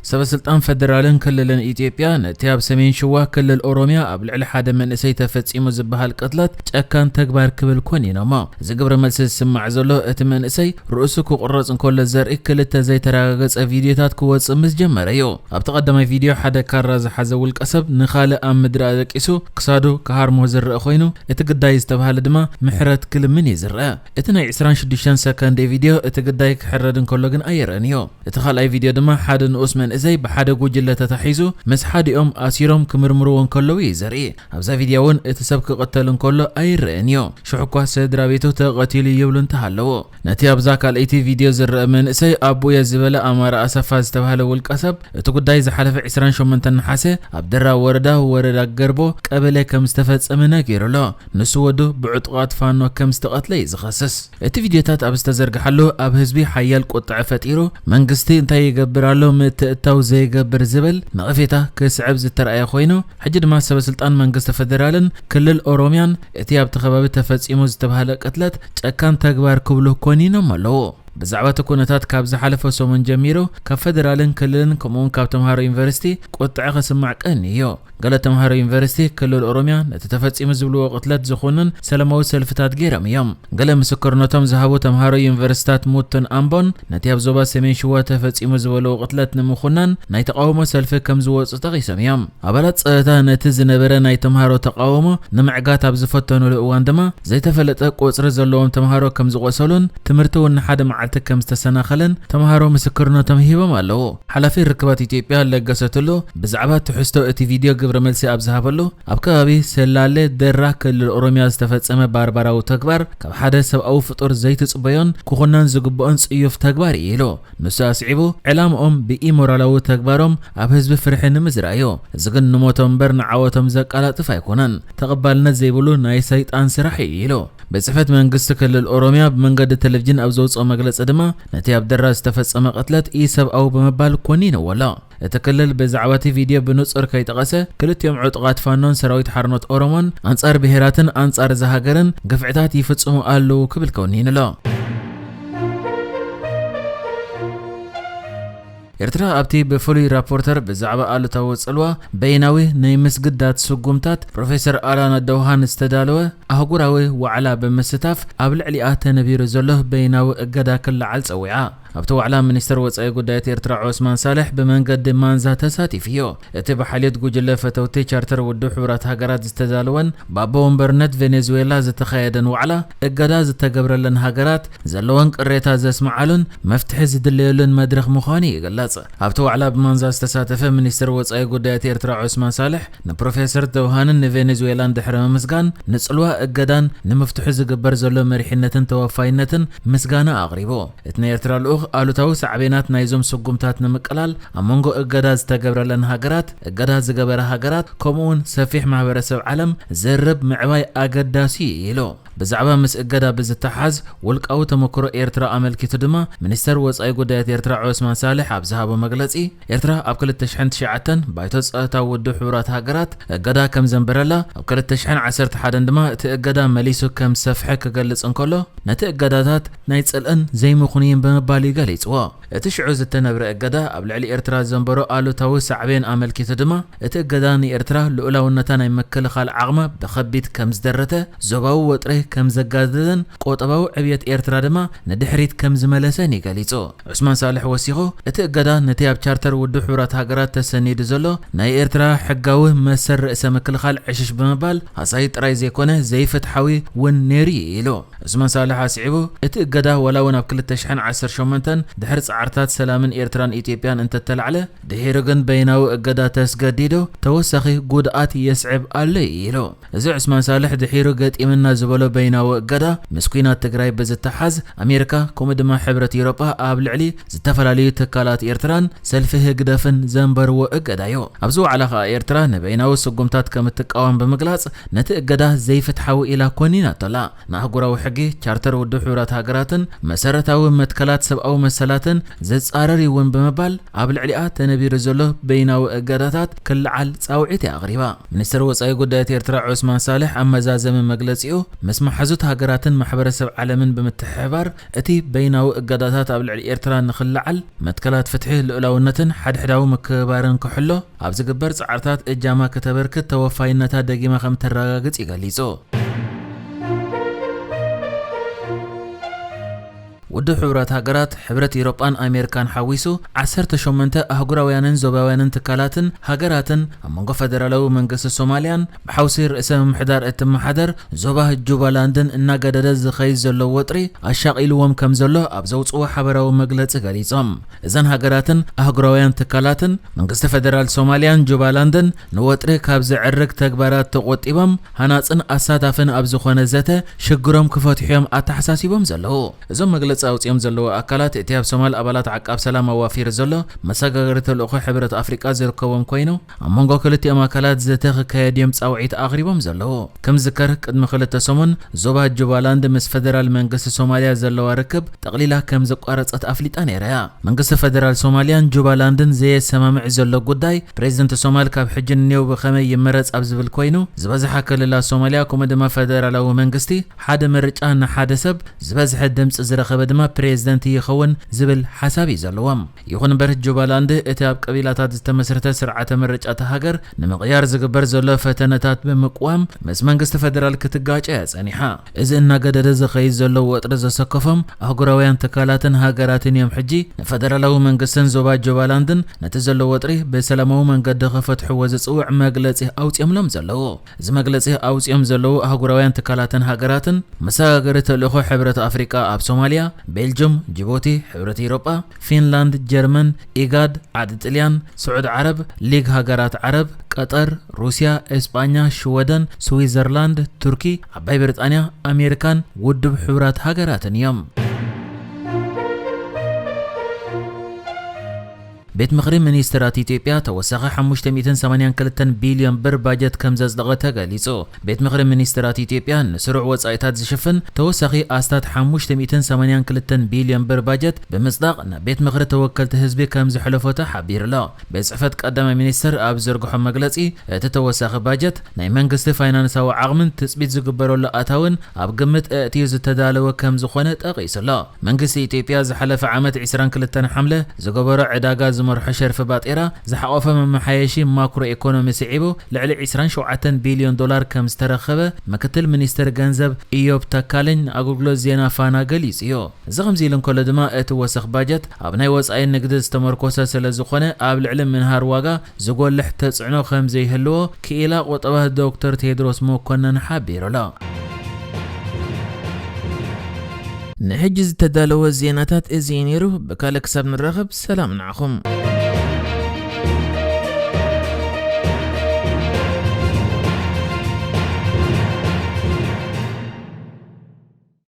ሰበ ስልጣን ፈደራልን ክልልን ኢትዮጵያ ነቲ ኣብ ሰሜን ሽዋ ክልል ኦሮሚያ ኣብ ልዕሊ ሓደ መንእሰይ ተፈጺሙ ዝበሃል ቅትለት ጨካን ተግባር ክብል ኮኒኖሞ። እዚ ግብረ መልሲ ዝስማዕ ዘሎ እቲ መንእሰይ ርእሱ ክቑረጽ እንከሎ ዘርኢ ክልተ ዘይተረጋገጸ ቪድዮታት ክወጽእ ምስ ጀመረ እዩ። ኣብቲ ቀዳማይ ቪድዮ ሓደ ካራ ዝሓዘ ውልቀ ሰብ ንኻልእ ኣብ ምድሪ ኣደቂሱ ክሳዱ ክሃርሞ ዝረአ ኮይኑ፣ እቲ ግዳይ ዝተባህለ ድማ ምሕረት ክልምን እዩ ዝረአ። እቲ ናይ ዕስራን ሽዱሽተን ሰከንድ ቪድዮ እቲ ግዳይ ክሕረድ እንከሎ ግን ኣይረኣን እዩ። እቲ ካልኣይ ቪድዮ ድማ ሓደ ንኡስ መንእሰይ ብሓደ ጉጅለ ተታሒዙ ምስ ሓዲኦም ኣሲሮም ክምርምርዎ እንከለዉ እዩ ዘርኢ። ኣብዛ ቪድዮ እውን እቲ ሰብ ክቕተል እንከሎ ኣይረኣን እዩ። ሽሕ እኳ ስድራ ቤቱ ተቐቲሉ ይብሉ እንተሃለዉ። ነቲ ኣብዛ ካልኣይቲ ቪድዮ ዝረአ መንእሰይ ኣቦየ ዝበለ ኣማረ ኣሰፋ ዝተባህለ ውልቀ ሰብ እቲ ጉዳይ ዝሓለፈ ዕስራን ሸሞንተን ነሓሰ ኣብ ደራ ወረዳ ወረዳ ገርቦ ቀበሌ ከም ዝተፈጸመ ነጊሩ ኣሎ። ንሱ ወዱ ብዕጡቓት ፋኖ ከም ዝተቐትለ እዩ ዝኸስስ። እቲ ቪድዮታት ኣብ ዝተዘርግሓሉ ኣብ ህዝቢ ሓያል ቁጥዐ ፈጢሩ፣ መንግስቲ እንታይ ይገብር ኣሎ ምትእትታው ዘይገብር ዝብል ነቐፌታ ክስዕብ ዝተረኣየ ኮይኑ፣ ሕጂ ድማ ሰበ ስልጣን መንግስቲ ፈደራልን ክልል ኦሮሚያን እቲ ኣብቲ ከባቢ ተፈጺሙ ዝተባህለ ቅትለት ጨካን ተግባር ክብሉ ኮኒኖም ኣለዉ። ብዛዕባ እቲ ኩነታት ካብ ዝሓለፈ ሰሙን ጀሚሩ ካብ ፈደራልን ክልልን ከምኡውን ካብ ተምሃሮ ዩኒቨርሲቲ ቁጥዐ ክስማዕ ቀንዩ እዩ። ገለ ተምሃሮ ዩኒቨርሲቲ ክልል ኦሮሚያ ነቲ ተፈጺሙ ዝብልዎ ቅትለት ዝኹንን ሰላማዊ ሰልፍታት ገይሮም እዮም። ገለ ምስክርነቶም ዝሃቡ ተምሃሮ ዩኒቨርሲታት ሙቶን ኣምቦን ነቲ ኣብ ዞባ ሰሜን ሽዋ ተፈጺሙ ዝበልዎ ቅትለት ንምኹናን ናይ ተቓውሞ ሰልፊ ከም ዝወጹ ጠቒሶም እዮም። ኣባላት ጸጥታ ነቲ ዝነበረ ናይ ተምሃሮ ተቓውሞ ንምዕጋት ኣብ ዝፈተኑሉ እዋን ድማ ዘይተፈለጠ ቁጽሪ ዘለዎም ተምሃሮ ከም ዝቖሰሉን ትምህርቲ እውን ንሓደ መዓልቲ ከም ዝተሰናኸለን ተምሃሮ ምስክርነቶም ሂቦም ኣለዉ። ሓላፊ ርክባት ኢትዮጵያ ለገሰ ቱሉ ብዛዕባ ትሕዝቶ እቲ ቪድዮ ግብረ መልሲ ኣብ ዝሃበሉ፣ ኣብ ከባቢ ሰላሌ ደራ ክልል ኦሮሚያ ዝተፈጸመ ባርባራዊ ተግባር ካብ ሓደ ሰብኣዊ ፍጡር ዘይትጽበዮን ክኹነን ዝግብኦን ጽዩፍ ተግባር እዩ ኢሉ። ንሱ ኣስዒቡ፣ ዕላምኦም ብኢሞራላዊ ተግባሮም ኣብ ህዝቢ ፍርሒ ንምዝራእ እዩ። እዚ ግን ንሞቶም እምበር ንዓወቶም ዘቀላጥፍ ኣይኮነን። ተቐባልነት ዘይብሉ ናይ ሰይጣን ስራሕ እዩ ኢሉ። ቤት ጽሕፈት መንግስቲ ክልል ኦሮሚያ ብመንገዲ ቴሌቪዥን ኣብ ዘውፅኦ መግለፂ ድማ ነቲ ኣብ ደራ ዝተፈጸመ ቅትለት ኢሰብኣዊ ብምባል ኮኒንዎ ኣሎ። እቲ ክልል ብዛዕባ እቲ ቪድዮ ብንጹር ከይጠቐሰ፣ ክልቲኦም ዕጡቓት ፋኖን ሰራዊት ሓርነት ኦሮሞን ኣንጻር ብሄራትን ኣንጻር እዛ ሃገርን ግፍዕታት ይፍጽሙ ኣለዉ ክብል ኮኒኑ ኣሎ። ኤርትራ ኣብቲ ብፍሉይ ራፖርተር ብዛዕባ ኣሉታዊ ጽልዋ በይናዊ ናይ ምስግዳድ ስጉምታት ፕሮፌሰር ኣላና ደውሃን ዝተዳለወ ኣህጉራዊ ዋዕላ ብምስታፍ ኣብ ልዕሊኣ ተነቢሩ ዘሎ በይናዊ እገዳ ክለዓል ጸዊዓ። ኣብቲ ዋዕላ ሚኒስተር ወጻኢ ጉዳያት ኤርትራ ዑስማን ሳልሕ ብመንገዲ ማንዛ ተሳቲፉ እዩ። እቲ ብሓልዮት ጉጅለ ፈተውቲ ቻርተር ውድብ ሕቡራት ሃገራት ዝተዳለወን ብኣቦ ወንበርነት ቬኔዙዌላ ዝተኻየደን ዋዕላ እገዳ ዝተገብረለን ሃገራት ዘለወን ቅሬታ ዘስምዓሉን መፍትሒ ዝድለየሉን መድረኽ ምዃኑ ይግለጽ። ኣብቲ ዋዕላ ብማንዛ ዝተሳተፈ ሚኒስተር ወጻኢ ጉዳያት ኤርትራ ዑስማን ሳልሕ ንፕሮፌሰር ደውሃንን ንቬኔዙዌላን ድሕሪ ምምስጋን ንጽልዋ እገዳን ንምፍትሑ ዝግበር ዘሎ መሪሕነትን ተወፋይነትን ምስጋና ኣቕሪቡ። እቲ ናይ ኤርትራ ልኡኽ ኣሉታዊ ሳዕቤናት ናይዞም ስጉምታት ንምቅላል ኣብ መንጎ እገዳ ዝተገብረለን ሃገራት፣ እገዳ ዝገበራ ሃገራት ከምኡውን ሰፊሕ ማህበረሰብ ዓለም ዝርርብ ምዕባይ ኣገዳሲ እዩ ኢሉ። ብዛዕባ ምስ እገዳ ብዝተሓዝ ውልቃዊ ተመክሮ ኤርትራ ኣመልኪቱ ድማ ሚኒስተር ወጻኢ ጉዳያት ኤርትራ ዑስማን ሳልሕ ኣብ ዝሃቦ መግለጺ፣ ኤርትራ ኣብ ክልተ ሽሕን ትሽዓተን ባይቶ ጸጥታ ውድብ ሕቡራት ሃገራት እገዳ ከም ዘንበረላ፣ ኣብ ክልተ ሽሕን ዓሰርተ ሓደን ድማ እቲ እገዳ መሊሱ ከም ዝሰፍሐ ክገልጽ እንከሎ፣ ነቲ እገዳታት ናይ ጽልእን ዘይምኽኑይን ብምባል እዩ ገሊጽዎ። እቲ ሽዑ ዝተነብረ እገዳ ኣብ ልዕሊ ኤርትራ ዘንበሮ ኣሉታዊ ሳዕቤን ኣመልኪቱ ድማ፣ እቲ እገዳ ንኤርትራ ልኡላውነታ ናይ ምክልኻል ዓቕማ ብኸቢድ ከም ዝደረተ፣ ዞባዊ ወጥሪ ከም ዘጋደደን ቁጠባዊ ዕብየት ኤርትራ ድማ ንድሕሪት ከም ዝመለሰን እዩ ገሊጹ። ዑስማን ሳልሕ ወሲኹ፣ እቲ እገዳ ነቲ ኣብ ቻርተር ውድብ ሕቡራት ሃገራት ተሰኒዱ ዘሎ ናይ ኤርትራ ሕጋዊ መሰል ርእሰ ምክልኻል ዕሽሽ ብምባል፣ ሃሳዪ ጥራይ ዘይኮነ ዘይፍትሓዊ እውን ነይሩ እዩ ኢሉ። ዑስማን ሳልሕ ኣስዒቡ፣ እቲ እገዳ ዋላ እውን ኣብ ክልተ ሽሕን ዓሰርተ ሸሞንተን ድሕሪ ጻዕርታት ሰላምን ኤርትራን ኢትዮጵያን እንተተላዕለ፣ ድሒሩ ግን በይናዊ እገዳ ተስገዲዱ ተወሳኺ ጉድኣት የስዕብ ኣሎ እዩ ኢሉ። እዚ ዑስማን ሳልሕ ድሒሩ ገጢምና ዝበሎ በይናዊ እገዳ ምስ ኲናት ትግራይ ብዝተሓዝ፣ ኣሜሪካ ከምኡ ድማ ሕብረት ኤውሮጳ ኣብ ልዕሊ ዝተፈላለዩ ትካላት ኤርትራን ሰልፊ ህግደፍን ዘንበርዎ እገዳ እዩ። ኣብዚ ዋዕላ ከኣ ኤርትራ ንበይናዊ ስጉምታት ከም እትቃወም ብምግላጽ፣ ነቲ እገዳ ዘይፍትሓዊ ሓዊ ኢላ ኮኒናቶ ኣላ። ንኣህጉራዊ ሕጊ፣ ቻርተር ውድብ ሕቡራት ሃገራትን መሰረታዊ መትከላት ሰብኣዊ መሰላትን ዝጻረር እዩ እውን ብምባል ኣብ ልዕሊኣ ተነቢሩ ዘሎ በይናዊ እገዳታት ክለዓል ጻውዒት እያ ኣቕሪባ። ሚኒስትር ወጻኢ ጉዳያት ኤርትራ ዑስማን ሳልሕ ኣብ መዛዘሚ መግለጺኡ፣ ምስ መሓዙት ሃገራትን ማሕበረሰብ ዓለምን ብምትሕብባር እቲ በይናዊ እገዳታት ኣብ ልዕሊ ኤርትራ ንኽለዓል፣ መትከላት ፍትሒ፣ ልኡላውነትን ሓድሕዳዊ ምክብባርን ክሕሎ ኣብ ዝግበር ጻዕርታት እጃማ ከተበርክት ተወፋይነታ ደጊማ ከም ተረጋግጽ እዩ ገሊጹ። ውድብ ሕቡራት ሃገራት፣ ሕብረት ኢሮጳን ኣሜሪካን ሓዊሱ ዓሰርተ ሸሞንተ ኣህጉራውያንን ዞባውያንን ትካላትን ሃገራትን ኣብ መንጎ ፈደራላዊ መንግስቲ ሶማልያን ብሓውሲ ርእሰ ምምሕዳር እትመሓደር ዞባ ጁባላንድን እናገደደ ዝኸይድ ዘሎ ወጥሪ ኣሻቒልዎም ከም ዘሎ ኣብ ዘውፅዎ ሓበራዊ መግለፂ ገሊፆም። እዘን ሃገራትን ኣህጉራውያን ትካላትን መንግስቲ ፈደራል ሶማልያን ጁባላንድን ንወጥሪ ካብ ዘዕርግ ተግባራት ተቖጢቦም ሃናፅን ኣሳታፍን ኣብ ዝኾነ ዘተ ሽግሮም ክፈትሑ እዮም ኣተሓሳሲቦም ዘለዉ። እዞም መግለፂ ኣውፂኦም ዘለዉ ኣካላት፣ እቲ ኣብ ሶማል ኣባላት ዓቃብ ሰላም ኣዋፊሩ ዘሎ መሰጋገሪ ተልእኾ ሕብረት ኣፍሪቃ ዝርከቦም ኮይኑ፣ ኣብ መንጎ ክልቲኦም ኣካላት ዘተ ክካየድ እዮም ጻውዒት ኣቕሪቦም ዘለዉ። ከም ዝከር፣ ቅድሚ ክልተ ሰሙን ዞባ ጁባላንድ ምስ ፈደራል መንግስቲ ሶማልያ ዘለዋ ርክብ ጠቕሊላ ከም ዘቋረጸት ኣፍሊጣ ነይራ እያ። መንግስቲ ፈደራል ሶማልያን ጁባላንድን ዘየሰማምዕ ዘሎ ጉዳይ፣ ፕሬዚደንት ሶማል ካብ ሕጂ ንኔው ብኸመይ ይመረጽ ኣብ ዝብል ኮይኑ፣ ዝበዝሓ ክልላት ሶማልያ ከምኡ ድማ ፈደራላዊ መንግስቲ ሓደ ምርጫ ንሓደ ሰብ፣ ዝበዝሐ ድምፂ ዝረኸበ ድማ ፕሬዚደንት ይኸውን ዝብል ሓሳብ እዩ ዘለዎም። ይኹን እምበር፣ ጁባላንድ እቲ ኣብ ቀቢላታት ዝተመስረተ ስርዓተ ምርጫ እታ ሃገር ንምቕያር ዝግበር ዘሎ ፈተነታት ብምቅዋም ምስ መንግስቲ ፈደራል ክትጋጨ እያ ጸኒሓ። እዚ እናገደደ ዝኸይድ ዘሎ ወጥሪ ዘሰከፎም ኣህጉራውያን ትካላትን ሃገራትን እዮም ሕጂ ንፈደራላዊ መንግስትን ዞባ ጁባላንድን ነቲ ዘሎ ወጥሪ ብሰላማዊ መንገዲ ክፈትሕዎ ዝጽውዕ መግለጺ ኣውጺኦምሎም ዘለዉ። እዚ መግለጺ ኣውጺኦም ዘለዉ ኣህጉራውያን ትካላትን ሃገራትን፣ መሰጋገሪ ተልእኾ ሕብረት ኣፍሪቃ ኣብ ሶማልያ፣ ቤልጅም፣ ጅቡቲ፣ ሕብረት ኢሮጳ፣ ፊንላንድ፣ ጀርመን፣ ኢጋድ፣ ዓዲ ጥልያን፣ ስዑድ ዓረብ፣ ሊግ ሃገራት ዓረብ፣ ቀጠር፣ ሩስያ፣ ኤስጳኛ፣ ሽወደን፣ ስዊዘርላንድ፣ ቱርኪ፣ ዓባይ ብሪጣንያ፣ ኣሜሪካን ውድብ ሕቡራት ሃገራትን እዮም። ቤት ምኽሪ ሚኒስትራት ኢትዮጵያ ተወሳኺ ሓሙሽተ ሚእትን ሰማንያን ክልተን ቢልዮን ብር ባጀት ከም ዘጽደቐ ተገሊጹ። ቤት ምኽሪ ሚኒስትራት ኢትዮጵያ ንስሩዕ ወጻኢታት ዝሽፍን ተወሳኺ ኣስታት ሓሙሽተ ሚእትን ሰማንያን ክልተን ቢልዮን ብር ባጀት ብምጽዳቕ ናብ ቤት ምኽሪ ተወከልቲ ህዝቢ ከም ዘሕለፎ ተሓቢሩ ኣሎ። ቤት ጽሕፈት ቀዳማይ ሚኒስትር ኣብ ዘርግሖ መግለጺ፣ እቲ ተወሳኺ ባጀት ናይ መንግስቲ ፋይናንሳዊ ዓቕምን ትጽቢት ዝግበረሉ ኣታውን ኣብ ግምት ኣእትዩ ዝተዳለወ ከም ዝኾነ ጠቒሱ ኣሎ። መንግስቲ ኢትዮጵያ ዝሓለፈ ዓመት ዕስራን ክልተን ሓምለ ዝገበሮ ዕዳጋ ዝመርሖ ሸርፊ ባጤራ ዝሓቖፈ መመሓየሺ ማክሮ ኢኮኖሚ ስዒቡ ልዕሊ ዕስራን ሸውዓተን ቢልዮን ዶላር ከም ዝተረኸበ ምክትል ሚኒስትር ገንዘብ ኢዮብ ተካልኝ ንኣገልግሎት ዜና ፋና ገሊጹ እዩ። እዚ ከምዚ ኢሉ እንከሎ ድማ፣ እቲ ወሰኽ ባጀት ኣብ ናይ ወጻኢ ንግዲ ዝተመርኮሰ ስለ ዝኾነ፣ ኣብ ልዕሊ ምንሃር ዋጋ ዝጎልሕ ተጽዕኖ ከም ዘይህልዎ ክኢላ ቁጠባ ዶክተር ቴድሮስ መኮነን ሓቢሩ ኣሎ። ንሕጂ ዝተዳለወ ዜናታት እዚ እዩ ነይሩ። ብካልእ ክሳብ ንራኸብ፣ ሰላም ንዓኹም።